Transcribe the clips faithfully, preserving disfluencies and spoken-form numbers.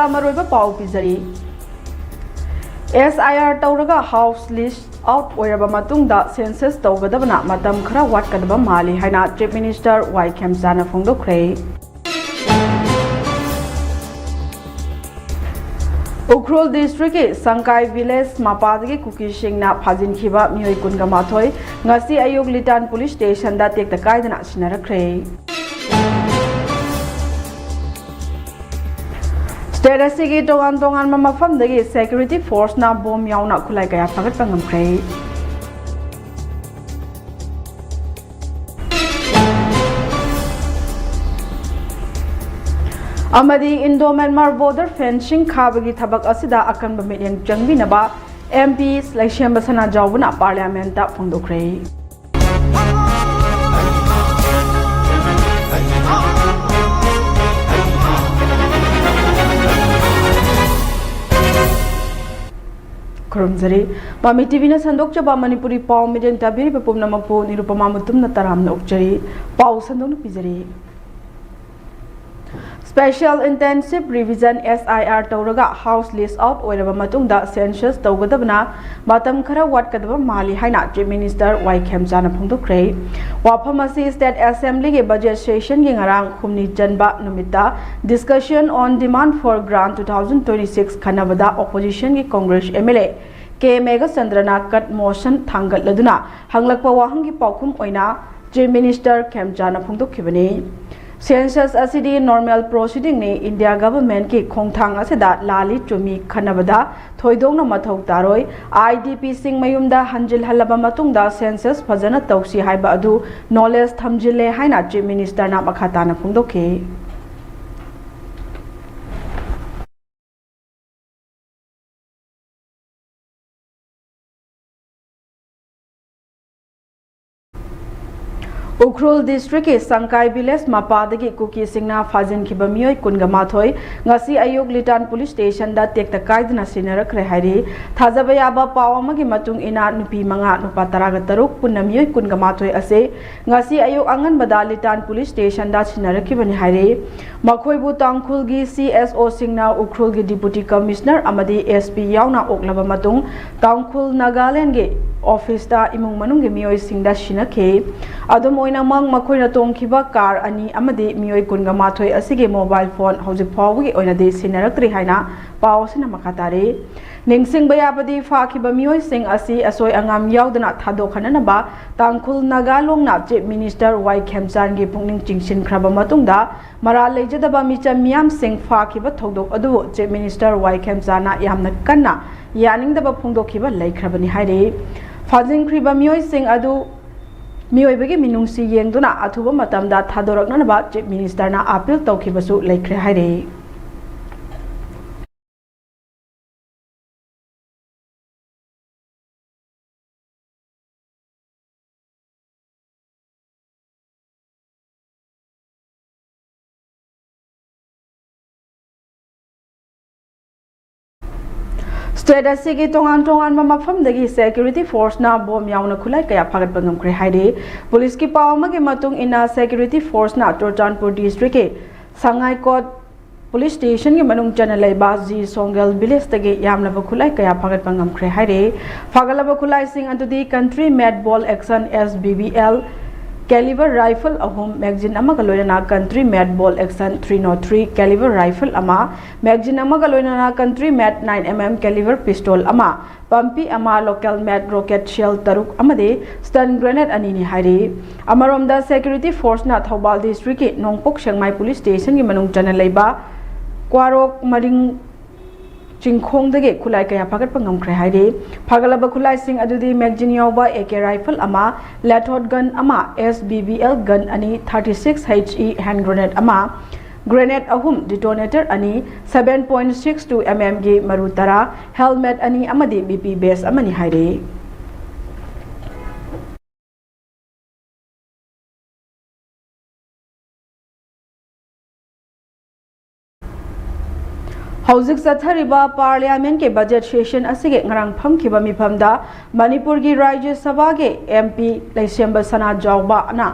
ꯑꯃꯔꯣꯏꯕ ꯄꯥꯎ ꯄꯤꯖꯔꯤ꯫ ꯑꯦꯁ ꯑꯥꯏ ꯑꯥꯔ ꯇꯧꯔꯒ ꯍꯥꯎꯁ ꯂꯤꯁ ꯑꯥꯎꯠ ꯑꯣꯏꯔꯕ ꯃꯇꯨꯡꯗ ꯁꯦꯟꯁꯁ ꯇꯧꯒꯗꯕꯅ ꯃꯇꯝ ꯈꯔ ꯋꯥꯠꯀꯗꯕ ꯃꯥꯜꯂꯤ ꯍꯥꯏꯅ ꯆꯤꯐ ꯃꯤꯅꯤꯁꯇꯔ ꯋꯥꯏ ꯈꯦꯝꯆꯥꯅ ꯐꯣꯡꯗꯣꯛꯈ꯭ꯔꯦ꯫ ꯎꯈ꯭ꯔꯨꯜ ꯗꯤꯁꯇ꯭ꯔꯤꯛꯀꯤ ꯁꯪꯀꯥꯏ ꯚꯤꯂꯦꯖ ꯃꯄꯥꯗꯒꯤ ꯀꯨꯀꯤꯁꯤꯡꯅ ꯐꯥꯖꯤꯟꯈꯤꯕ ꯃꯤꯑꯣꯏ ꯀꯨꯟꯒ ꯃꯥꯊꯣꯏ ꯉꯁꯤ ꯑꯌꯨꯛ ꯂꯤꯇꯥꯟ ꯄꯨꯂꯤꯁ ꯁ꯭ꯇꯦꯁꯟꯗ ꯇꯦꯛꯇ ꯀꯥꯏꯗꯅ ꯁꯤꯟꯅꯔꯛꯈ꯭ꯔꯦ꯫ ꯁ꯭ꯇꯦꯠ ꯑꯁꯤꯒꯤ ꯇꯣꯉꯥꯟ ꯇꯣꯉꯥꯟꯕ ꯃꯐꯝꯗꯒꯤ ꯁꯦꯀ꯭ꯌꯨꯔꯤꯇꯤ ꯐꯣꯔꯁꯅ ꯕꯣꯝ ꯌꯥꯎꯅ ꯈꯨꯠꯂꯥꯏ ꯀꯌꯥ ꯐꯥꯒꯠꯄ ꯉꯝꯈ꯭ꯔꯦ꯫ ꯑꯃꯗꯤ ꯏꯟꯗꯣ ꯃ꯭ꯌꯥꯟꯃꯥꯔ ꯕꯣꯔꯗꯔ ꯐꯦꯟꯁꯤꯡ ꯈꯥꯕꯒꯤ ꯊꯕꯛ ꯑꯁꯤꯗ ꯑꯀꯟꯕ ꯃꯤꯠꯌꯦꯡ ꯆꯪꯕꯤꯅꯕ ꯑꯦꯝ ꯄꯤ ꯂꯩꯁꯦꯝꯕ ꯁꯅꯥꯖꯥꯎꯕꯅ ꯄꯥꯔꯂꯤꯌꯥꯃꯦꯟꯠꯇ ꯐꯣꯡꯗꯣꯛꯈ꯭ꯔꯦ꯫ ꯈꯨꯔꯨꯝꯖꯔꯤ꯫ ꯃꯃꯤ ꯇꯤꯚꯤꯅ ꯁꯟꯗꯣꯛꯆꯕ ꯃꯅꯤꯄꯨꯔꯤ ꯄꯥꯎ ꯃꯤꯠꯌꯦꯡ ꯇꯥꯕꯤꯔꯤꯕ ꯄꯨꯝꯅꯃꯛꯄꯨ ꯅꯤꯔꯨꯄꯃꯥ ꯃꯨꯇꯨꯝꯅ ꯇꯔꯥꯝꯅ ꯑꯣꯛꯆꯔꯤ꯫ ꯄꯥꯎ ꯁꯟꯗꯣꯛꯅ ꯄꯤꯖꯔꯤ꯫ Special Intensive Revision, S I R, ꯇꯧꯔꯒ ꯍꯥꯎꯁ ꯂꯤꯁ ꯑꯥꯎꯠ ꯑꯣꯏꯔꯕ ꯃꯇꯨꯡꯗ ꯁꯦꯟꯁꯁ ꯇꯧꯒꯗꯕꯅ ꯃꯇꯝ ꯈꯔ ꯋꯥꯠꯀꯗꯕ ꯃꯥꯜꯂꯤ ꯍꯥꯏꯅ ꯆꯤꯐ ꯃꯤꯅꯤꯁꯇꯔ ꯋꯥꯏ ꯈꯦꯝꯆꯥꯅ ꯐꯣꯡꯗꯣꯛꯈ꯭ꯔꯦ꯫ ꯋꯥꯐꯝ ꯑꯁꯤ ꯁ꯭ꯇꯦꯠ ꯑꯦꯁꯦꯝꯕ꯭ꯂꯤꯒꯤ ꯕꯖꯦꯠ ꯁꯦꯁꯟꯒꯤ ꯉꯔꯥꯡ ꯍꯨꯝꯅꯤ ꯆꯟꯕ ꯅꯨꯃꯤꯠꯇ Discussion on Demand for Grant two thousand twenty-six ꯈꯟꯅꯕꯗ ꯑꯣꯄꯣꯖꯤꯁꯟꯒꯤ congress M L A K ꯃꯦꯘꯆꯟꯗ꯭ꯔꯅ ꯀꯠ ꯃꯣꯁꯟ ꯊꯥꯡꯒꯠꯂꯗꯨꯅ ꯍꯪꯂꯛꯄ ꯋꯥꯍꯪꯒꯤ ꯄꯥꯎꯈꯨꯝ ꯑꯣꯏꯅ ꯆꯤꯐ ꯃꯤꯅꯤꯁꯇꯔ ꯈꯦꯝꯆꯥꯅ ꯐꯣꯡꯗꯣꯛꯈꯤꯕꯅꯤ꯫ ꯁꯦꯟꯁꯁ ꯑꯁꯤꯗꯤ ꯅꯣꯔꯃꯦꯜ ꯄ꯭ꯔꯣꯁꯤꯗꯤꯡꯅꯤ꯫ ꯏꯟꯗꯤꯌꯥ ꯒꯚꯔꯟꯃꯦꯟꯠꯀꯤ ꯈꯣꯡꯊꯥꯡ ꯑꯁꯤꯗ ꯂꯥꯜꯂꯤ ꯆꯨꯝꯃꯤ ꯈꯟꯅꯕꯗ ꯊꯣꯏꯗꯣꯛꯅ ꯃꯊꯧ ꯇꯥꯔꯣꯏ꯫ I D Pꯁꯤꯡ ꯃꯌꯨꯝꯗ ꯍꯟꯖꯤꯜꯍꯜꯂꯕ ꯃꯇꯨꯡꯗ ꯁꯦꯟꯁꯁ ꯐꯖꯅ ꯇꯧꯁꯤ ꯍꯥꯏꯕ ꯑꯗꯨ ꯅꯣꯂꯦꯖ ꯊꯝꯖꯤꯜꯂꯦ ꯍꯥꯏꯅ ꯆꯤꯐ ꯃꯤꯅꯤꯁꯇꯔꯅ ꯃꯈꯥ ꯇꯥꯅ ꯐꯣꯡꯗꯣꯛꯈꯤ꯫ ꯎꯈ꯭ꯔꯨꯜ ꯗꯤꯁꯇ꯭ꯔꯤꯛꯀꯤ ꯁꯪꯀꯥꯏ ꯚꯤꯂꯦꯖ ꯃꯄꯥꯗꯒꯤ ꯀꯨꯀꯤꯁꯤꯡꯅ ꯐꯥꯖꯤꯟꯈꯤꯕ ꯃꯤꯑꯣꯏ ꯀꯨꯟꯒ ꯃꯥꯊꯣꯏ ꯉꯁꯤ ꯑꯌꯨꯛ ꯂꯤꯇꯥꯟ ꯄꯨꯂꯤꯁ ꯁ꯭ꯇꯦꯁꯟꯗ ꯇꯦꯛꯇ ꯀꯥꯏꯗꯅ ꯁꯤꯟꯅꯔꯛꯈ꯭ꯔꯦ ꯍꯥꯏꯔꯤ꯫ ꯊꯥꯖꯕ ꯌꯥꯕ ꯄꯥꯎ ꯑꯃꯒꯤ ꯃꯇꯨꯡ ꯏꯟꯅ ꯅꯨꯄꯤ ꯃꯉꯥ, ꯅꯨꯄꯥ ꯇꯔꯥꯒ ꯇꯔꯨꯛ, ꯄꯨꯟꯅ ꯃꯤꯑꯣꯏ ꯀꯨꯟꯒ ꯃꯥꯊꯣꯏ ꯑꯁꯤ ꯉꯁꯤ ꯑꯌꯨꯛ ꯑꯉꯟꯕꯗ ꯂꯤꯇꯥꯟ ꯄꯨꯂꯤꯁ ꯁ꯭ꯇꯦꯁꯟꯗ ꯁꯤꯟꯅꯔꯛꯈꯤꯕꯅꯤ ꯍꯥꯏꯔꯤ꯫ ꯃꯈꯣꯏꯕꯨ ꯇꯥꯡꯈꯨꯜꯒꯤ ꯁꯤ ꯑꯦꯁ ꯑꯣꯁꯤꯡꯅ ꯎꯈ꯭ꯔꯨꯜꯒꯤ ꯗꯤꯄꯨꯇꯤ ꯀꯃꯤꯁꯅꯔ ꯑꯃꯗꯤ ꯑꯦꯁ ꯄꯤ ꯌꯥꯎꯅ ꯑꯣꯛꯂꯕ ꯃꯇꯨꯡ ꯇꯥꯡꯈꯨꯜ ꯅꯥꯒꯥꯂꯦꯟꯒꯤ ꯑꯣꯐꯤꯁꯇ ꯏꯃꯨꯡ ꯃꯅꯨꯡꯒꯤ ꯃꯤꯑꯣꯏꯁꯤꯡꯗ ꯁꯤꯟꯅꯈꯤ꯫ ꯑꯗꯨꯝ ꯑꯣꯏꯅꯃꯛ, ꯃꯈꯣꯏꯅ ꯇꯣꯡꯈꯤꯕ ꯀꯥꯔ ꯑꯅꯤ ꯑꯃꯗꯤ ꯃꯤꯑꯣꯏ ꯀꯨꯟꯒ ꯃꯥꯊꯣꯏ ꯑꯁꯤꯒꯤ ꯃꯣꯕꯥꯏꯜ ꯐꯣꯟ ꯍꯧꯖꯤꯛ ꯐꯥꯎꯕꯒꯤ ꯑꯣꯏꯅꯗꯤ ꯁꯤꯟꯅꯔꯛꯇ꯭ꯔꯤ ꯍꯥꯏꯅ ꯄꯥꯎ ꯑꯁꯤꯅ ꯃꯈꯥ ꯇꯥꯔꯤ꯫ ꯅꯤꯡꯁꯤꯡꯕ ꯌꯥꯕꯗꯤ, ꯐꯥꯈꯤꯕ ꯃꯤꯑꯣꯏꯁꯤꯡ ꯑꯁꯤ ꯑꯁꯣꯏ ꯑꯉꯥꯝ ꯌꯥꯎꯗꯅ ꯊꯥꯗꯣꯛꯍꯟꯅꯅꯕ ꯇꯥꯡꯈꯨꯜ ꯅꯥꯒꯥ ꯂꯣꯡꯅ ꯆꯤꯐ ꯃꯤꯅꯤꯁꯇꯔ ꯋꯥꯏ ꯈꯦꯝꯆꯥꯟꯒꯤ ꯄꯨꯛꯅꯤꯡ ꯆꯤꯡꯁꯤꯟꯈ꯭ꯔꯕ ꯃꯇꯨꯡꯗ, ꯃꯔꯥꯜ ꯂꯩꯖꯗꯕ ꯃꯤꯆꯝ ꯃꯤꯌꯥꯝꯁꯤꯡ ꯐꯥꯈꯤꯕ ꯊꯧꯗꯣꯛ ꯑꯗꯨꯕꯨ ꯆꯤꯐ ꯃꯤꯅꯤꯁꯇꯔ ꯋꯥꯏ ꯈꯦꯝꯆꯥꯟꯅ ꯌꯥꯝꯅ ꯀꯟꯅ ꯌꯥꯅꯤꯡꯗꯕ ꯐꯣꯡꯗꯣꯛꯈꯤꯕ ꯂꯩꯈ꯭ꯔꯕꯅꯤ ꯍꯥꯏꯔꯤ꯫ ꯐꯥꯖꯤꯟꯈ꯭ꯔꯤꯕ ꯃꯤꯑꯣꯏꯁꯤꯡ ꯑꯗꯨ ꯃꯤꯑꯣꯏꯕꯒꯤ ꯃꯤꯅꯨꯡꯁꯤ ꯌꯦꯡꯗꯨꯅ ꯑꯊꯨꯕ ꯃꯇꯝꯗ ꯊꯥꯗꯣꯔꯛꯅꯅꯕ ꯆꯤꯐ ꯃꯤꯅꯤꯁꯇꯔꯅ ꯑꯥꯄꯤꯜ ꯇꯧꯈꯤꯕꯁꯨ ꯂꯩꯈ꯭ꯔꯦ ꯍꯥꯏꯔꯤ꯫ ꯁ꯭ꯇꯦꯠ ꯑꯁꯤꯒꯤ ꯇꯣꯉꯥꯟ ꯇꯣꯉꯥꯟꯕ ꯃꯐꯝꯗꯒꯤ ꯁꯦꯀ꯭ꯌꯨꯔꯤꯇꯤ ꯐꯣꯔꯁꯅ ꯕꯣꯝ ꯌꯥꯎꯅ ꯈꯨꯠꯂꯥꯏ ꯀꯌꯥ ꯐꯥꯒꯠꯄ ꯉꯝꯈ꯭ꯔꯦ ꯍꯥꯏꯔꯤ꯫ ꯄꯨꯂꯤꯁꯀꯤ ꯄꯥꯎ ꯑꯃꯒꯤ ꯃꯇꯨꯡ ꯏꯟꯅ, ꯁꯦꯀ꯭ꯌꯨꯔꯤꯇꯤ ꯐꯣꯔꯁꯅ ꯆꯨꯔꯆꯥꯟꯄꯨꯔ ꯗꯤꯁꯇ꯭ꯔꯤꯛꯀꯤ ꯁꯉꯥꯏꯀꯣꯠ ꯄꯨꯂꯤꯁ ꯁ꯭ꯇꯦꯁꯟꯒꯤ ꯃꯅꯨꯡ ꯆꯟꯅ ꯂꯩꯕ ꯖꯤ ꯁꯣꯡꯒꯦꯜ ꯚꯤꯂꯦꯖꯇꯒꯤ ꯌꯥꯝꯂꯕ ꯈꯨꯠꯂꯥꯏ ꯀꯌꯥ ꯐꯥꯒꯠꯄ ꯉꯝꯈ꯭ꯔꯦ ꯍꯥꯏꯔꯤ꯫ ꯐꯥꯒꯠꯂꯕ ꯈꯨꯠꯂꯥꯏꯁꯤꯡ ꯑꯗꯨꯗꯤ country made bolt action, S B B L, calibre rifle ꯑꯍꯨꯝ, ꯃꯦꯒꯖꯤꯟ ꯑꯃꯒ ꯂꯣꯏꯅꯅ country made bolt action three not three calibre rifle ꯑꯃ, ꯃꯦꯒꯖꯤꯟ ꯑꯃꯒ ꯂꯣꯏꯅꯅ country made nine M M calibre pistol ꯑꯃ, ꯄꯝꯄꯤ ꯑꯃ, ꯂꯣꯀꯦꯜ ꯃꯦꯠ ꯔꯣꯀꯦꯠ ꯁꯦꯜ ꯇꯔꯨꯛ ꯑꯃꯗꯤ ꯁ꯭ꯇꯟ ꯒ꯭ꯔꯦꯅꯦꯗ ꯑꯅꯤꯅꯤ ꯍꯥꯏꯔꯤ꯫ ꯑꯃꯔꯣꯝꯗ, ꯁꯦꯀ꯭ꯌꯨꯔꯤꯇꯤ ꯐꯣꯔꯁꯅ ꯊꯧꯕꯥꯜ ꯗꯤꯁꯇ꯭ꯔꯤꯛꯀꯤ ꯅꯣꯡꯄꯣꯛ ꯁꯦꯛꯃꯥꯏ ꯄꯨꯂꯤꯁ ꯁ꯭ꯇꯦꯁꯟꯒꯤ ꯃꯅꯨꯡ ꯆꯟꯅ ꯂꯩꯕ ꯀ꯭ꯋꯥꯔꯣꯛ ꯃꯔꯤꯡ ꯆꯤꯡꯈꯣꯡꯗꯒꯤ ꯈꯨꯠꯂꯥꯏ ꯀꯌꯥ ꯐꯥꯒꯠꯄ ꯉꯝꯈ꯭ꯔꯦ ꯍꯥꯏꯔꯤ꯫ ꯐꯥꯒꯠꯂꯕ ꯈꯨꯠꯂꯥꯏꯁꯤꯡ ꯑꯗꯨꯗꯤ ꯃꯦꯒꯖꯤꯟ ꯌꯥꯎꯕ ꯑꯦ ꯀꯦ ꯔꯥꯏꯐꯜ ꯑꯃ, ꯂꯦꯊꯣꯠ ꯒꯟ ꯑꯃ, ꯑꯦꯁ ꯕꯤ ꯕꯤ ꯑꯦꯜ ꯒꯟ ꯑꯅꯤ, thirty six H E hand grenade ꯑꯃ, ꯒ꯭ꯔꯦꯅꯦꯗ ꯑꯍꯨꯝ, ꯗꯤꯇꯣꯅꯦꯇꯔ ꯑꯅꯤ, seven point six two M ꯑꯦꯝꯒꯤ ꯃꯔꯨ ꯇꯔꯥ, ꯍꯦꯜꯃꯦꯠ ꯑꯅꯤ ꯑꯃꯗꯤ ꯕꯤ ꯄꯤ ꯕꯦꯁ ꯑꯃꯅꯤ ꯍꯥꯏꯔꯤ꯫ ꯍꯧꯖꯤꯛ ꯆꯠꯊꯔꯤꯕ ꯄꯥꯔꯂꯤꯌꯥꯃꯦꯟꯠꯀꯤ ꯕꯖꯦꯠ ꯁꯦꯁꯟ ꯑꯁꯤꯒꯤ ꯉꯔꯥꯡ ꯐꯝꯈꯤꯕ ꯃꯤꯐꯝꯗ ꯃꯅꯤꯄꯨꯔꯒꯤ ꯔꯥꯖ꯭ꯌ ꯁꯚꯥꯒꯤ ꯑꯦꯝ ꯄꯤ ꯂꯩꯁꯦꯝꯕ ꯁꯅꯥꯖꯥꯎꯕꯅ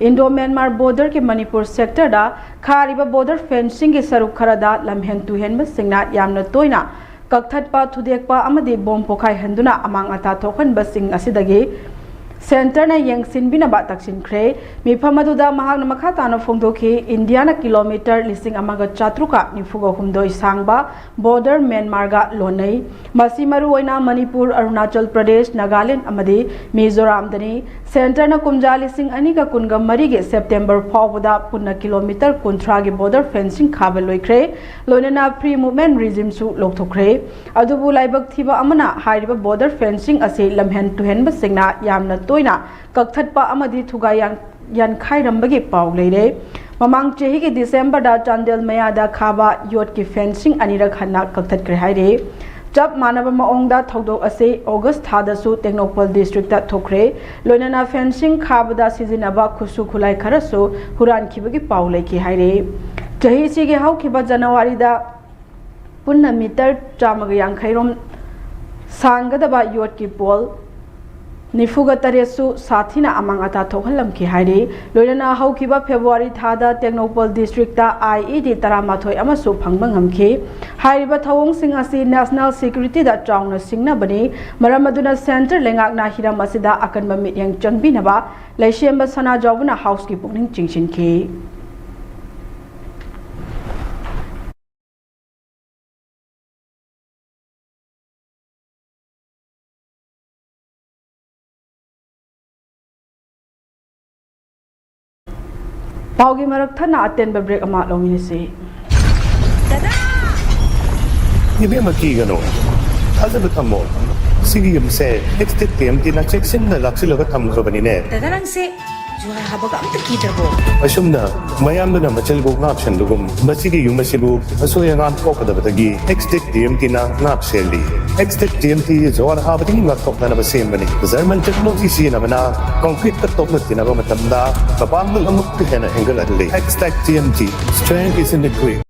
ꯏꯟꯗꯣ ꯃ꯭ꯌꯥꯟꯃꯥꯔ ꯕꯣꯔꯗꯔꯒꯤ ꯃꯅꯤꯄꯨꯔ ꯁꯦꯛꯇꯔꯗ ꯈꯥꯔꯤꯕ ꯕꯣꯔꯗꯔ ꯐꯦꯟꯁꯤꯡꯒꯤ ꯁꯔꯨꯛ ꯈꯔꯗ ꯂꯝꯍꯦꯟ ꯇꯨꯍꯦꯟꯕꯁꯤꯡꯅ ꯌꯥꯝꯅ ꯇꯣꯏꯅ ꯀꯛꯊꯠꯄ, ꯊꯨꯗꯦꯛꯄ ꯑꯃꯗꯤ ꯕꯣꯝ ꯄꯣꯈꯥꯏꯍꯟꯗꯨꯅ ꯑꯃꯥꯡ ꯑꯇꯥ ꯊꯣꯛꯍꯟꯕꯁꯤꯡ ꯑꯁꯤꯗꯒꯤ ꯁꯦꯟꯇꯔꯅ ꯌꯦꯡꯁꯤꯟꯕꯤꯅꯕ ꯇꯛꯁꯤꯟꯈ꯭ꯔꯦ꯫ ꯃꯤꯐꯝ ꯑꯗꯨꯗ ꯃꯍꯥꯛꯅ ꯃꯈꯥ ꯇꯥꯅ ꯐꯣꯡꯗꯣꯛꯈꯤ, ꯏꯟꯗꯤꯌꯥꯅ ꯀꯤꯂꯣꯃꯤꯇꯔ ꯂꯤꯁꯤꯡ ꯑꯃꯒ ꯆꯥꯇ꯭ꯔꯨꯛꯀ ꯅꯤꯐꯨꯒ ꯍꯨꯝꯗꯣꯏ ꯁꯥꯡꯕ ꯕꯣꯔꯗꯔ ꯃ꯭ꯌꯥꯟꯃꯥꯔꯒ ꯂꯣꯟꯅꯩ꯫ ꯃꯁꯤ ꯃꯔꯨꯑꯣꯏꯅ ꯃꯅꯤꯄꯨꯔ, ꯑꯔꯨꯅꯥꯆꯜ ꯄ꯭ꯔꯗꯦꯁ, ꯅꯥꯒꯥꯂꯦꯟꯗ ꯑꯃꯗꯤ ꯃꯤꯖꯣꯔꯥꯝꯗꯅꯤ꯫ ꯁꯦꯟꯇꯔꯅ ꯀꯨꯝꯖꯥ ꯂꯤꯁꯤꯡ ꯑꯅꯤꯒ ꯀꯨꯟꯒ ꯃꯔꯤꯒꯤ ꯁꯦꯞꯇꯦꯝꯕꯔ ꯐꯥꯎꯕꯗ ꯄꯨꯟꯅ ꯀꯤꯂꯣꯃꯤꯇꯔ ꯀꯨꯟꯊ꯭ꯔꯥꯒꯤ ꯕꯣꯔꯗꯔ ꯐꯦꯟꯁꯤꯡ ꯈꯥꯕ ꯂꯣꯏꯈ꯭ꯔꯦ, ꯂꯣꯏꯅꯅ ꯐ꯭ꯔꯤ ꯃꯨꯚꯃꯦꯟꯠ ꯔꯤꯖꯤꯝꯁꯨ ꯂꯧꯊꯣꯛꯈ꯭ꯔꯦ꯫ ꯑꯗꯨꯕꯨ ꯂꯥꯏꯕꯛ ꯊꯤꯕ ꯑꯃꯅ, ꯍꯥꯏꯔꯤꯕ ꯕꯣꯔꯗꯔ ꯐꯦꯟꯁꯤꯡ ꯑꯁꯤ ꯂꯝꯍꯦꯟ ꯇꯨꯍꯦꯟꯕꯁꯤꯡꯅ ꯌꯥꯝꯅ ꯇꯣꯏꯅ ꯀꯛꯊꯠꯄ ꯑꯃꯗꯤ ꯊꯨꯒꯥꯏ ꯌꯥꯟ-, ꯌꯥꯟꯈꯥꯏꯔꯝꯕꯒꯤ ꯄꯥꯎ ꯂꯩꯔꯦ꯫ ꯃꯃꯥꯡ ꯆꯍꯤꯒꯤ ꯗꯤꯁꯦꯝꯕꯔꯗ ꯆꯥꯟꯗꯦꯜ ꯃꯌꯥꯗ ꯈꯥꯕ ꯌꯣꯠꯀꯤ ꯐꯦꯟꯁꯤꯡ ꯑꯅꯤꯔꯛ ꯍꯟꯅ ꯀꯛꯊꯠꯈ꯭ꯔꯦ ꯍꯥꯏꯔꯤ꯫ ꯆꯞ ꯃꯥꯟꯅꯕ ꯃꯑꯣꯡꯗ ꯊꯧꯗꯣꯛ ꯑꯁꯤ ꯑꯣꯒꯁ ꯊꯥꯗꯁꯨ ꯇꯦꯡꯅꯧꯄꯜ ꯗꯤꯁꯇ꯭ꯔꯤꯛꯇ ꯊꯣꯛꯈ꯭ꯔꯦ꯫ ꯂꯣꯏꯅꯅ ꯐꯦꯟꯁꯤꯡ ꯈꯥꯕꯗ ꯁꯤꯖꯤꯟꯅꯕ ꯈꯨꯠꯁꯨ ꯈꯨꯠꯂꯥꯏ ꯈꯔꯁꯨ ꯍꯨꯔꯥꯟꯈꯤꯕꯒꯤ ꯄꯥꯎ ꯂꯩꯈꯤ ꯍꯥꯏꯔꯤ꯫ ꯆꯍꯤꯁꯤꯒꯤ ꯍꯧꯈꯤꯕ ꯖꯅꯋꯥꯔꯤꯗ ꯄꯨꯟꯅ ꯃꯤꯇꯔ ꯆꯥꯝꯃꯒ ꯌꯥꯡꯈꯩ ꯔꯣꯝ ꯁꯥꯡꯒꯗꯕ ꯌꯣꯠꯀꯤ ꯄꯣꯜ ꯅꯤꯐꯨꯒ ꯇꯔꯦꯠꯁꯨ ꯁꯥꯊꯤꯅ ꯑꯃꯥꯡ ꯑꯇꯥ ꯊꯣꯛꯍꯜꯂꯝꯈꯤ ꯍꯥꯏꯔꯤ꯫ ꯂꯣꯏꯅꯅ ꯍꯧꯈꯤꯕ ꯐꯦꯕ꯭ꯔꯨꯋꯥꯔꯤ ꯊꯥꯗ ꯇꯦꯡꯅꯧꯄꯜ ꯗꯤꯁꯇ꯭ꯔꯤꯛꯇ ꯑꯥꯏ ꯏ ꯗꯤ ꯇꯔꯥꯃꯥꯊꯣꯏ ꯑꯃꯁꯨ ꯐꯪꯕ ꯉꯝꯈꯤ꯫ ꯍꯥꯏꯔꯤꯕ ꯊꯧꯑꯣꯡꯁꯤꯡ ꯑꯁꯤ ꯅꯦꯁꯅꯦꯜ ꯁꯦꯀ꯭ꯌꯨꯔꯤꯇꯤꯗ ꯆꯥꯎꯅ ꯁꯤꯡꯅꯕꯅꯤ꯫ ꯃꯔꯝ ꯑꯗꯨꯅ ꯁꯦꯟꯇꯔ ꯂꯩꯉꯥꯛꯅ ꯍꯤꯔꯝ ꯑꯁꯤꯗ ꯑꯀꯟꯕ ꯃꯤꯠꯌꯦꯡ ꯆꯪꯕꯤꯅꯕ ꯂꯩꯁꯦꯝꯕ ꯁꯅꯥꯖꯥꯎꯕꯅ ꯍꯥꯎꯁꯀꯤ ꯄꯨꯛꯅꯤꯡ ꯆꯤꯡꯁꯤꯟꯈꯤ꯫ ꯄꯥꯎꯒꯤ ꯃꯔꯛ ꯊꯠꯅ ꯑꯇꯦꯟꯕ ꯕ꯭ꯔꯦꯛ ꯑꯃ ꯂꯧꯃꯤꯟꯅꯁꯤ꯫ ꯏꯕꯦꯝꯃ, ꯀꯤꯒꯅꯨ, ꯊꯥꯖꯕ ꯊꯝꯃꯣ꯫ ꯁꯤꯒꯤ ꯌꯨꯝꯁꯦ ꯑꯦꯛꯁꯇꯦꯛ ꯇꯤ ꯑꯦꯝ ꯇꯤꯅ ꯆꯦꯛꯁꯤꯟꯅ ꯂꯥꯛꯁꯤꯜꯂꯒ ꯊꯝꯈ꯭ꯔꯕꯅꯤꯅꯦ꯫ ꯗꯗꯥ, ꯅꯪꯁꯦ ꯖꯨꯍꯥꯔ ꯍꯥꯕꯒ ꯑꯝꯇ ꯀꯤꯗ꯭ꯔꯕꯣ? ꯑꯁꯨꯝꯅ ꯃꯌꯥꯝꯗꯨꯅ ꯃꯆꯤꯜꯕꯨ ꯉꯥꯛꯁꯦꯟꯕꯒꯨꯝ, ꯃꯁꯤꯒꯤ ꯌꯨꯝ ꯑꯁꯤꯕꯨ ꯑꯁꯣꯏ ꯑꯉꯥꯝ ꯊꯣꯛꯀꯗꯕꯗꯒꯤ ꯑꯦꯛꯁꯇꯦꯛ ꯇꯤ ꯑꯦꯝ ꯇꯤꯅ ꯉꯥꯛ ꯁꯦꯜꯂꯤ꯫ ꯑꯦꯛꯁꯇꯦꯛ ꯇꯤ ꯑꯦꯝ ꯇꯤ ꯖꯨꯍꯥꯔ ꯍꯥꯕꯗꯒꯤ ꯉꯥꯛꯊꯣꯛꯅꯅꯕ ꯁꯦꯝꯕꯅꯤ꯫ ꯖꯔꯃꯟ ꯇꯦꯛꯅꯣꯂꯣꯖꯤ ꯁꯤꯖꯤꯟꯅꯕꯅ ꯀꯣꯡꯀ꯭ꯔꯤꯠꯀ ꯇꯣꯛꯅ ꯊꯤꯅꯕ ꯃꯇꯝꯗ ꯃꯄꯥꯡꯒꯜ ꯑꯃꯨꯛꯀ ꯍꯦꯟꯅ ꯍꯦꯟꯒꯠꯍꯜꯂꯤ꯫ Extech T M T, strength is in the grit꯫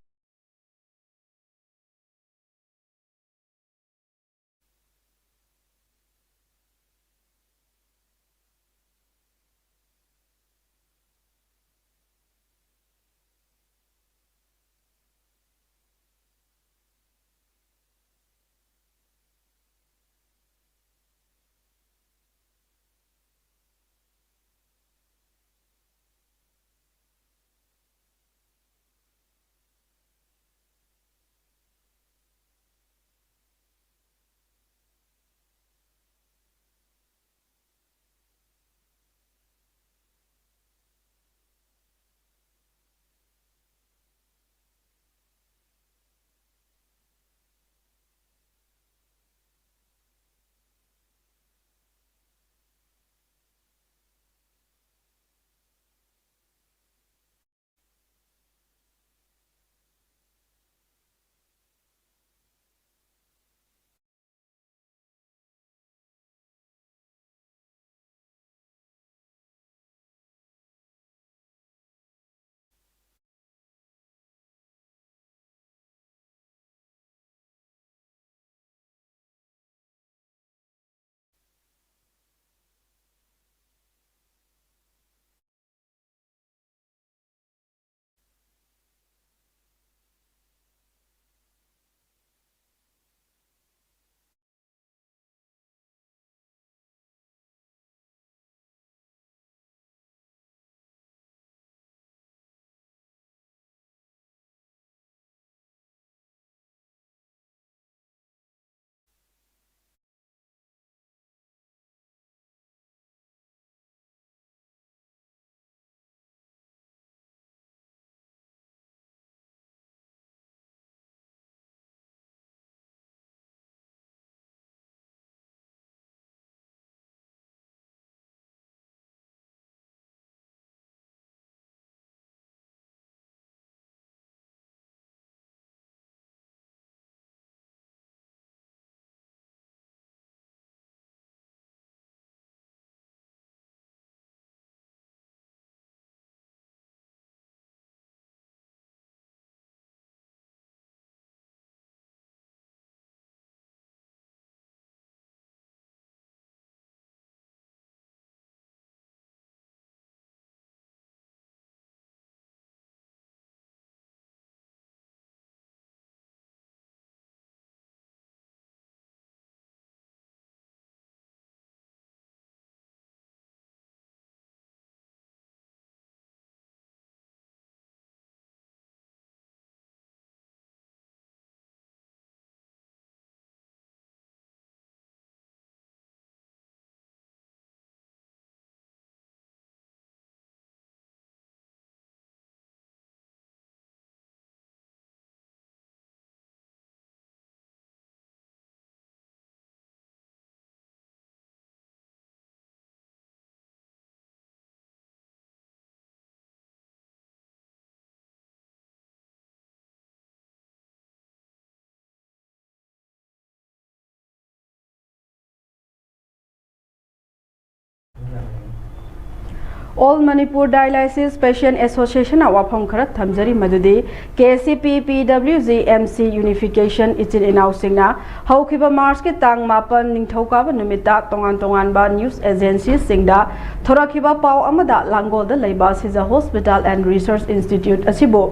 All Manipur Dialysis Patient Association ꯅ ꯋꯥꯐꯝ ꯈꯔ ꯊꯝꯖꯔꯤ, ꯃꯗꯨꯗꯤ K C P P W G M C Unification ꯏꯆꯤꯟ ꯏꯅꯥꯎꯁꯤꯡꯅ ꯍꯧꯈꯤꯕ ꯃꯥꯔꯆꯀꯤ ꯇꯥꯡ ꯃꯥꯄꯟ ꯅꯤꯡꯊꯧꯀꯥꯕ ꯅꯨꯃꯤꯠꯇ ꯇꯣꯉꯥꯟ ꯇꯣꯉꯥꯟꯕ news agency ꯁꯤꯡꯗ ꯊꯣꯔꯛꯈꯤꯕ ꯄꯥꯎ ꯑꯃꯗ ꯂꯥꯡꯒꯣꯜꯗ ꯂꯩꯕ ꯁꯤꯖ Hospital and Research Institute ꯑꯁꯤꯕꯨ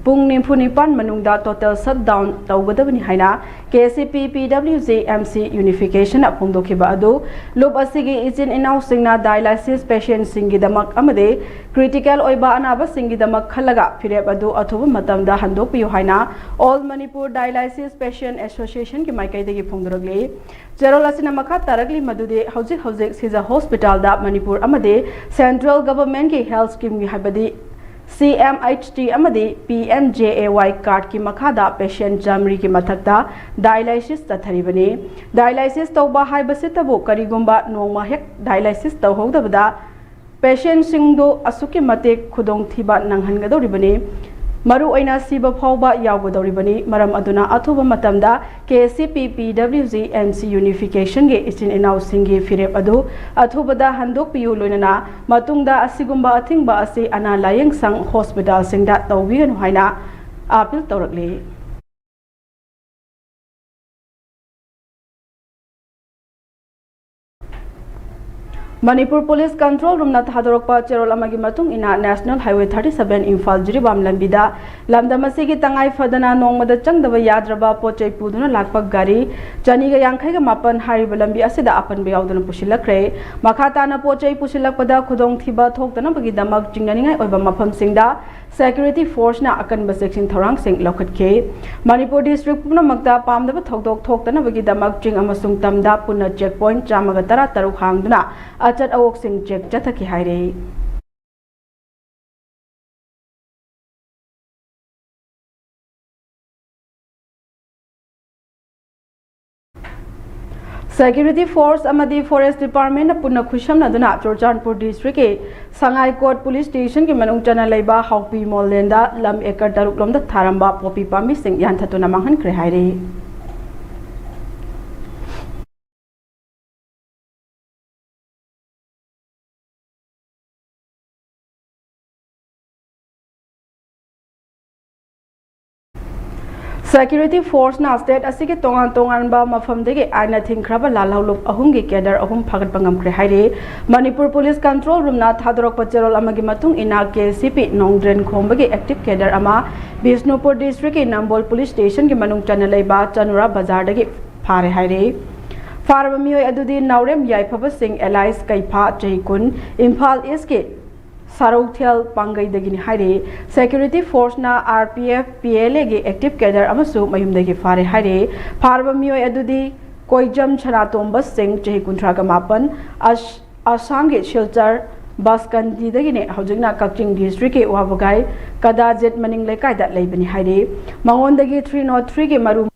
ꯄꯨꯡ ꯅꯤꯐꯨ ꯅꯤꯄꯥꯟ ꯃꯅꯨꯡꯗ total shutdown ꯇꯧꯒꯗꯕꯅꯤ ꯍꯥꯏꯅ K C P P W G M C Unification ꯅ ꯐꯣꯡꯗꯣꯛꯈꯤꯕ ꯑꯗꯨ ꯂꯨꯞ ꯑꯁꯤꯒꯤ ꯏꯆꯤꯟ ꯏꯅꯥꯎꯁꯤꯡꯅ dialysis patient ꯁꯤꯡꯒꯤꯗꯃꯛ ꯑꯃꯗꯤ critical ꯑꯣꯏꯕ ꯑꯅꯥꯕꯁꯤꯡꯒꯤꯗꯃꯛ ꯈꯜꯂꯒ ꯐꯤꯔꯦꯞ ꯑꯗꯨ ꯑꯊꯨꯕ ꯃꯇꯝꯗ ꯍꯟꯗꯣꯛꯄꯤꯌꯨ ꯍꯥꯏꯅ All Manipur Dialysis Patient Association ꯒꯤ ꯃꯥꯏꯀꯩꯗꯒꯤ ꯐꯣꯡꯗꯣꯔꯛꯂꯤ꯫ ꯆꯦꯔꯣꯜ ꯑꯁꯤꯅ ꯃꯈꯥ ꯇꯥꯔꯛꯂꯤ ꯃꯗꯨꯗꯤ ꯍꯧꯖꯤꯛ ꯍꯧꯖꯤꯛ ꯁꯤꯖ Hospital ꯗ ꯃꯅꯤꯄꯨꯔ ꯑꯃꯗꯤ central government ꯀꯤ health scheme ꯒꯤ ꯍꯥꯏꯕꯗꯤ ꯁꯤ ꯑꯦꯝ ꯑꯩꯆ ꯇꯤ ꯑꯃꯗꯤ ꯄꯤ ꯑꯦꯝ ꯖꯦ ꯑꯦ ꯋꯥꯏ card ꯀꯤ ꯃꯈꯥꯗ patient ꯆꯥꯃꯔꯤꯒꯤ ꯃꯊꯛꯇ dialysis ꯆꯠꯊꯔꯤꯕꯅꯤ꯫ Dialysis ꯇꯧꯕ ꯍꯥꯏꯕꯁꯤꯇꯕꯨ ꯀꯔꯤꯒꯨꯝꯕ ꯅꯣꯡꯃ ꯍꯦꯛ dialysis ꯇꯧꯍꯧꯗꯕꯗ patient ꯁꯤꯡꯗꯨ ꯑꯁꯨꯛꯀꯤ ꯃꯇꯤꯛ ꯈꯨꯗꯣꯡꯊꯤꯕ ꯅꯪꯍꯟꯒꯗꯧꯔꯤꯕꯅꯤ, ꯃꯔꯨꯑꯣꯏꯅ ꯁꯤꯕ ꯐꯥꯎꯕ ꯌꯥꯎꯒꯗꯧꯔꯤꯕꯅꯤ꯫ ꯃꯔꯝ ꯑꯗꯨꯅ ꯑꯊꯨꯕ ꯃꯇꯝꯗ K C P P W G M C Unification ꯒꯤ ꯏꯆꯤꯟ ꯏꯅꯥꯎꯁꯤꯡꯒꯤ ꯐꯤꯔꯦꯞ ꯑꯗꯨ ꯑꯊꯨꯕꯗ ꯍꯟꯗꯣꯛꯄꯤꯌꯨ, ꯂꯣꯏꯅꯅ ꯃꯇꯨꯡꯗ ꯑꯁꯤꯒꯨꯝꯕ ꯑꯊꯤꯡꯕ ꯑꯁꯤ ꯑꯅꯥ ꯂꯥꯌꯦꯡ ꯁꯪ hospital ꯁꯤꯡꯗ ꯇꯧꯕꯤꯒꯅꯨ ꯍꯥꯏꯅ appeal ꯇꯧꯔꯛꯂꯤ꯫ Manipur Police Control Room ꯅ ꯊꯥꯗꯣꯔꯛꯄ ꯆꯦꯔꯣꯜ ꯑꯃꯒꯤ ꯃꯇꯨꯡ ꯏꯟꯅ, National Highway thirty seven Imphal Jiribam ꯂꯝꯕꯤꯗ ꯂꯝꯗꯝ ꯑꯁꯤꯒꯤ ꯇꯉꯥꯏ ꯐꯗꯅ ꯅꯣꯡꯃꯗ ꯆꯪꯗꯕ ꯌꯥꯗ꯭ꯔꯕ ꯄꯣꯠ ꯆꯩ ꯄꯨꯗꯨꯅ ꯂꯥꯛꯄ ꯒꯥꯔꯤ ꯆꯅꯤꯒ ꯌꯥꯡꯈꯩꯒ ꯃꯥꯄꯟ ꯍꯥꯏꯔꯤꯕ ꯂꯝꯕꯤ ꯑꯁꯤꯗ ꯑꯄꯟꯕ ꯌꯥꯎꯗꯅ ꯄꯨꯁꯤꯜꯂꯛꯈ꯭ꯔꯦ꯫ ꯃꯈꯥ ꯇꯥꯅ ꯄꯣꯠ ꯆꯩ ꯄꯨꯁꯤꯜꯂꯛꯄꯗ ꯈꯨꯗꯣꯡꯊꯤꯕ ꯊꯣꯛꯇꯅꯕꯒꯤꯗꯃꯛ ꯆꯤꯡꯅꯅꯤꯡꯉꯥꯏ ꯑꯣꯏꯕ ꯃꯐꯝꯁꯤꯡꯗ security force ꯅ ꯑꯀꯟꯕ ꯆꯦꯛꯁꯤꯟ ꯊꯧꯔꯥꯡꯁꯤꯡ ꯂꯧꯈꯠꯈꯤ꯫ ꯃꯅꯤꯄꯨꯔ district ꯄꯨꯝꯅꯃꯛꯇ ꯄꯥꯝꯗꯕ ꯊꯧꯗꯣꯛ ꯊꯣꯛꯇꯅꯕꯒꯤꯗꯃꯛ ꯆꯤꯡ ꯑꯃꯁꯨꯡ ꯇꯝꯗ ꯄꯨꯟꯅ check point ꯆꯥꯝꯃꯒ ꯇꯔꯥ ꯇꯔꯨꯛ ꯍꯥꯡꯗꯨꯅ ꯑꯆꯠ ꯑꯋꯣꯛꯁꯤꯡ check ꯆꯠꯊꯈꯤ ꯍꯥꯏꯔꯤ꯫ Security force ꯑꯃꯗꯤ Forest Department ꯅ ꯄꯨꯟꯅ ꯈꯨꯠꯁꯝꯅꯗꯨꯅ ꯆꯨꯔꯆꯥꯟꯄꯨꯔ district ꯀꯤ ꯁꯉꯥꯏꯀꯣꯠ police station ꯒꯤ ꯃꯅꯨꯡ ꯆꯟꯅ ꯂꯩꯕ ꯍꯥꯎꯄꯤ ꯃꯣꯜꯂꯦꯟꯗ ꯂꯝ acre ꯇꯔꯨꯛ ꯂꯣꯝꯗ ꯊꯥꯔꯝꯕ ꯄꯣꯄꯤ ꯄꯥꯝꯕꯤꯁꯤꯡ ꯌꯥꯟꯊꯠꯇꯨꯅ ꯃꯥꯡꯍꯟꯈ꯭ꯔꯦ ꯍꯥꯏꯔꯤ꯫ Security Force ꯅ state ꯑꯁꯤꯒꯤ ꯇꯣꯉꯥꯟ ꯇꯣꯉꯥꯟꯕ ꯃꯐꯝꯗꯒꯤ ꯑꯥꯏꯟꯅ ꯊꯤꯡꯈ꯭ꯔꯕ ꯂꯥꯜꯍꯧꯂꯨꯞ ꯑꯍꯨꯝꯒꯤ cadre ꯑꯍꯨꯝ ꯐꯥꯒꯠꯄ ꯉꯝꯈ꯭ꯔꯦ ꯍꯥꯏꯔꯤ꯫ ꯃꯅꯤꯄꯨꯔ Police Control Room ꯅ ꯊꯥꯗꯣꯔꯛꯄ ꯆꯦꯔꯣꯜ ꯑꯃꯒꯤ ꯃꯇꯨꯡ ꯏꯟꯅ, K C P ꯅꯣꯡꯗ꯭ꯔꯦꯟ ꯈꯣꯝꯕꯒꯤ active cadre ꯑꯃ ꯕꯤꯁꯅꯨꯄꯨꯔ district ꯀꯤ ꯅꯝꯕꯣꯜ Police Station ꯒꯤ ꯃꯅꯨꯡ ꯆꯟꯅ ꯂꯩꯕ ꯆꯅꯨꯔꯥ ꯕꯖꯥꯔꯗꯒꯤ ꯐꯥꯔꯦ ꯍꯥꯏꯔꯤ꯫ ꯐꯥꯔꯕ ꯃꯤꯑꯣꯏ ꯑꯗꯨꯗꯤ ꯅꯥꯎꯔꯦꯝ ꯌꯥꯏꯐꯕ ꯁꯤꯡ alias ꯀꯩꯐꯥ, ꯆꯍꯤ ꯀꯨꯟ, ꯏꯝꯐꯥꯜ East ꯀꯤ ꯁꯥꯔꯧꯊꯦꯜ ꯄꯥꯡꯒꯩꯗꯒꯤꯅꯤ ꯍꯥꯏꯔꯤ꯫ Security Force ꯅ R P F, P L A ꯒꯤ active cadre ꯑꯃꯁꯨ ꯃꯌꯨꯝꯗꯒꯤ ꯐꯥꯔꯦ ꯍꯥꯏꯔꯤ꯫ ꯐꯥꯔꯕ ꯃꯤꯑꯣꯏ ꯑꯗꯨꯗꯤ ꯀꯣꯏꯖꯝ ꯁꯅꯥꯇꯣꯝꯕ ꯁꯤꯡ, ꯆꯍꯤ ꯀꯨꯟꯊ꯭ꯔꯥꯒ ꯃꯥꯄꯟ, ꯑꯁ-, ꯑꯁꯥꯝꯒꯤ ꯁꯤꯜꯆꯔ ꯕꯁꯀꯟꯗꯤꯗꯒꯤꯅꯤ꯫ ꯍꯧꯖꯤꯛꯅ ꯀꯛꯆꯤꯡ district ꯀꯤ ꯋꯥꯕꯒꯥꯏ ꯀꯗꯥꯖꯤꯠ ꯃꯅꯤꯡ ꯂꯩꯀꯥꯏꯗ ꯂꯩꯕꯅꯤ ꯍꯥꯏꯔꯤ꯫ ꯃꯉꯣꯟꯗꯒꯤ three not three ꯒꯤ ꯃꯔꯨ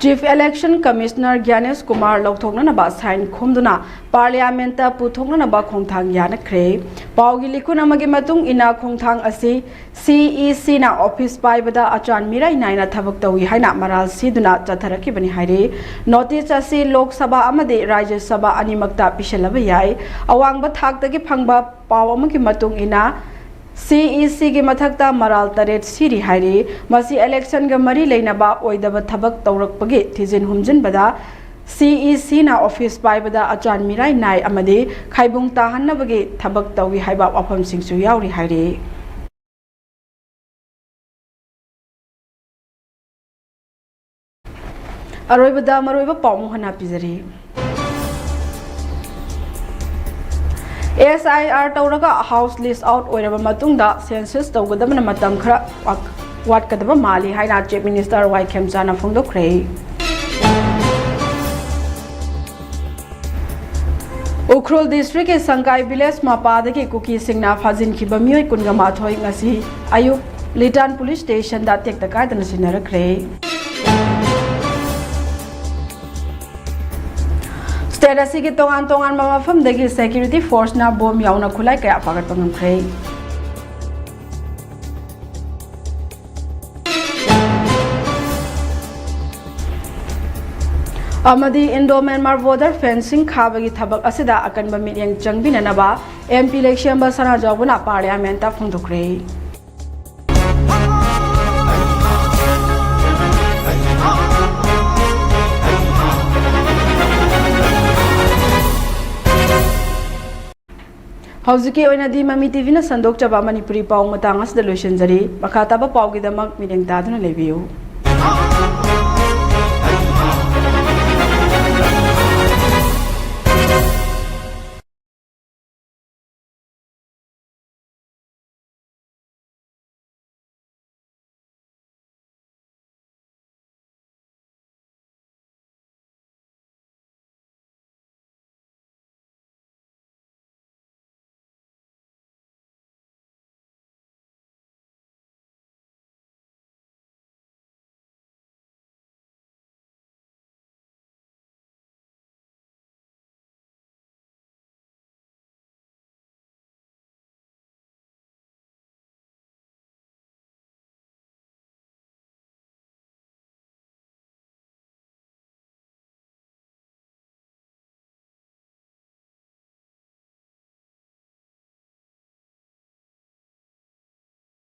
Chief Election Commissioner ꯒ꯭ꯌꯥꯅꯦꯁ Kumar ꯂꯧꯊꯣꯛꯅꯅꯕ sign ꯈꯣꯝꯗꯨꯅ Parliament ꯇ ꯄꯨꯊꯣꯛꯅꯅꯕ ꯈꯣꯡꯊꯥꯡ ꯌꯥꯅꯈ꯭ꯔꯦ꯫ ꯄꯥꯎꯒꯤ ꯂꯤꯈꯨꯟ ꯑꯃꯒꯤ ꯃꯇꯨꯡ ꯏꯟꯅ, ꯈꯣꯡꯊꯥꯡ ꯑꯁꯤ C E C ꯅ office ꯄꯥꯏꯕꯗ ꯑꯆꯥꯟ ꯃꯤꯔꯥꯏ ꯅꯥꯏꯅ ꯊꯕꯛ ꯇꯧꯏ ꯍꯥꯏꯅ ꯃꯔꯥꯜ ꯁꯤꯗꯨꯅ ꯆꯠꯊꯔꯛꯈꯤꯕꯅꯤ ꯍꯥꯏꯔꯤ꯫ Notice ꯑꯁꯤ ꯂꯣꯛ ꯁꯚꯥ ꯑꯃꯗꯤ ꯔꯥꯖ꯭ꯌ ꯁꯚꯥ ꯑꯅꯤꯃꯛꯇ ꯄꯤꯁꯤꯜꯂꯕ ꯌꯥꯏ꯫ ꯑꯋꯥꯡꯕ ꯊꯥꯛꯇꯒꯤ ꯐꯪꯕ ꯄꯥꯎ ꯑꯃꯒꯤ ꯃꯇꯨꯡ ꯏꯟꯅ, C E C ꯒꯤ ꯃꯊꯛꯇ ꯃꯔꯥꯜ ꯇꯔꯦꯠ ꯁꯤꯔꯤ ꯍꯥꯏꯔꯤ꯫ ꯃꯁꯤ election ꯒ ꯃꯔꯤ ꯂꯩꯅꯕ ꯑꯣꯏꯗꯕ ꯊꯕꯛ ꯇꯧꯔꯛꯄꯒꯤ ꯊꯤꯖꯤꯟ ꯍꯨꯝꯖꯤꯟꯕꯗ C E C ꯅ office ꯄꯥꯏꯕꯗ ꯑꯆꯥꯟ ꯃꯤꯔꯥꯏ ꯅꯥꯏ ꯑꯃꯗꯤ ꯈꯥꯏꯕꯨꯡ ꯇꯥꯍꯟꯅꯕꯒꯤ ꯊꯕꯛ ꯇꯧꯏ ꯍꯥꯏꯕ ꯋꯥꯐꯝꯁꯤꯡꯁꯨ ꯌꯥꯎꯔꯤ ꯍꯥꯏꯔꯤ꯫ ꯑꯔꯣꯏꯕꯗ ꯃꯔꯨꯑꯣꯏꯕ ꯄꯥꯎ ꯑꯃꯨꯛ ꯍꯟꯅ ꯄꯤꯖꯔꯤ꯫ S I R ꯇꯧꯔꯒ house lease out ꯑꯣꯏꯔꯕ ꯃꯇꯨꯡꯗ census ꯇꯧꯒꯗꯕꯅ ꯃꯇꯝ ꯈꯔ ꯋꯥꯠ-, ꯋꯥꯠꯀꯗꯕ ꯃꯥꯜꯂꯤ ꯍꯥꯏꯅ Chief Minister ꯋꯥꯏ ꯈꯦꯝꯆꯥꯅ ꯐꯣꯡꯗꯣꯛꯈ꯭ꯔꯦ꯫ ꯎꯈ꯭ꯔꯨꯜ district ꯀꯤ ꯁꯪꯀꯥꯏ village ꯃꯄꯥꯗꯒꯤ ꯀꯨꯀꯤꯁꯤꯡꯅ ꯐꯥꯖꯤꯟꯈꯤꯕ ꯃꯤꯑꯣꯏ ꯀꯨꯟꯒ ꯃꯥꯊꯣꯏ ꯉꯁꯤ ꯑꯌꯨꯛ ꯂꯤꯇꯥꯟ police station ꯗ ꯇꯦꯛꯇ ꯀꯥꯏꯗꯅ ꯁꯤꯟꯅꯔꯛꯈ꯭ꯔꯦ꯫ State ꯑꯁꯤꯒꯤ ꯇꯣꯉꯥꯟ ꯇꯣꯉꯥꯟꯕ ꯃꯐꯝꯗꯒꯤ security force ꯅ bomb ꯌꯥꯎꯅ ꯈꯨꯠꯂꯥꯏ ꯀꯌꯥ ꯐꯥꯒꯠꯄ ꯉꯝꯈ꯭ꯔꯦ꯫ ꯑꯃꯗꯤ Indo Myanmar border fencing ꯈꯥꯕꯒꯤ ꯊꯕꯛ ꯑꯁꯤꯗ ꯑꯀꯟꯕ ꯃꯤꯠꯌꯦꯡ ꯆꯪꯕꯤꯅꯅꯕ M P ꯂꯩꯁꯦꯝꯕ ꯁꯅꯥꯖꯥꯎꯕꯅ Parliament ꯇ ꯐꯣꯡꯗꯣꯛꯈ꯭ꯔꯦ꯫ ꯍꯧꯖꯤꯛꯀꯤ ꯑꯣꯏꯅꯗꯤ ꯃꯃꯤ T V ꯅ ꯁꯟꯗꯣꯛꯆꯕ ꯃꯅꯤꯄꯨꯔꯤ ꯄꯥꯎ ꯃꯇꯥꯡ ꯑꯁꯤꯗ ꯂꯣꯏꯁꯤꯟꯖꯔꯤ꯫ ꯃꯈꯥ ꯇꯥꯕ ꯄꯥꯎꯒꯤꯗꯃꯛ ꯃꯤꯠꯌꯦꯡ ꯇꯥꯗꯨꯅ ꯂꯩꯕꯤꯌꯨ꯫